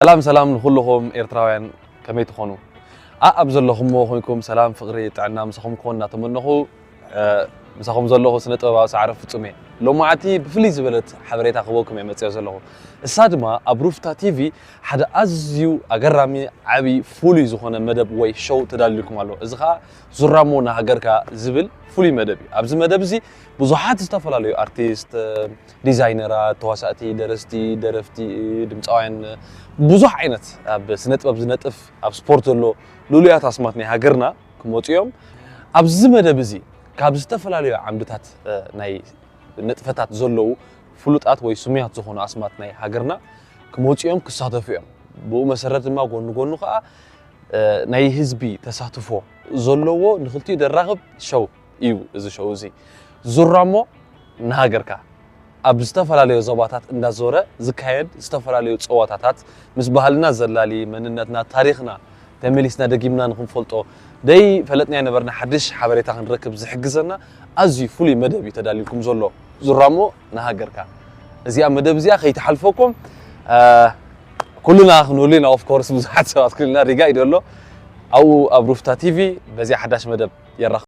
ሰላም ሰላም ንኹልኹም ኤርትራውያን፣ ከመይ ትኾኑ? ኣኣብ ዘለኹምዎ ኮይንኩም ሰላም፣ ፍቕሪ፣ ጥዕና ምሳኹም ክኾን እናተመነኹ፣ እ፣ ምሳኹም ዘለኹ ስነ ጥበባዊ ሰዓረ ፍጹም እየ። ሎማዓቲ ብፍልይ ዝበለት ሓበሬታ ክህበኩም እየ መጺኦ ዘለኹ። እሳ ድማ ኣብ ሩፍታ ቲቪ ሓደ ኣዝዩ ኣገራሚ፣ ዓቢ፣ ፍሉይ ዝኾነ መደብ ወይ ሾው ተዳልዩልኩም ኣሎ። እዚ ኸኣ ዙራሞ ንሃገርካ ዝብል ፍሉይ መደብ እዩ። ኣብዚ መደብ እዚ ብዙሓት ዝተፈላለዩ ኣርቲስት፣ ዲዛይነራት፣ ተዋሳእቲ፣ ደረስቲ፣ ደረፍቲ፣ ድምፃውያን፣ ብዙሕ ዓይነት ኣብ ስነ ጥበብ ዝነጥፍ፣ ኣብ ስፖርት ዘሎ ልሉያት ኣስማት ናይ ሃገርና ክመፁ እዮም። ኣብዚ መደብ እዚ ካብ ዝተፈላለዩ ዓምድታት፣ እ፣ ናይ ንጥፈታት ዘለዉ ፍሉጣት ወይ ስሙያት ዝኾኑ ኣስማት ናይ ሃገርና ክመፁ እዮም፣ ክሳተፉ እዮም። ብኡ መሰረት ድማ ጎኒ ጎኑ ከዓ፣ እ፣ ናይ ህዝቢ ተሳትፎ ዘለዎ ንክልቲኡ ደራኽብ ሸው እዩ እዚ ሸው እዚ። ዙራሞ ንሃገርካ ኣብ ዝተፈላለዩ ዞባታት እንዳዞረ ዝካየድ ዝተፈላለዩ ፀዋታታት፣ ምስ ባህልና ዘላሊ፣ መንነትና፣ ታሪኽና ተመሊስና ደጊምና ንክንፈልጦ፣ ደይ ፈለጥና የነበርና ሓድሽ ሓበሬታ ክንረክብ ዝሕግዘና ኣዝዩ ፍሉይ መደብ እዩ ተዳልዩልኩም ዘሎ። ዙራሞ ንሃገርካ። እዚኣ መደብ እዚኣ ከይትሓልፈኩም፣ እ፣ ኩልና ክንህሉ ኢና። ኦፍ ኮርስ ብዙሓት ሰባት ክልልና ሪጋ እዩ ዘሎ። ኣብኡ ኣብ ሩፍታ ቲቪ በዚኣ ሓዳሽ መደብ የራኽ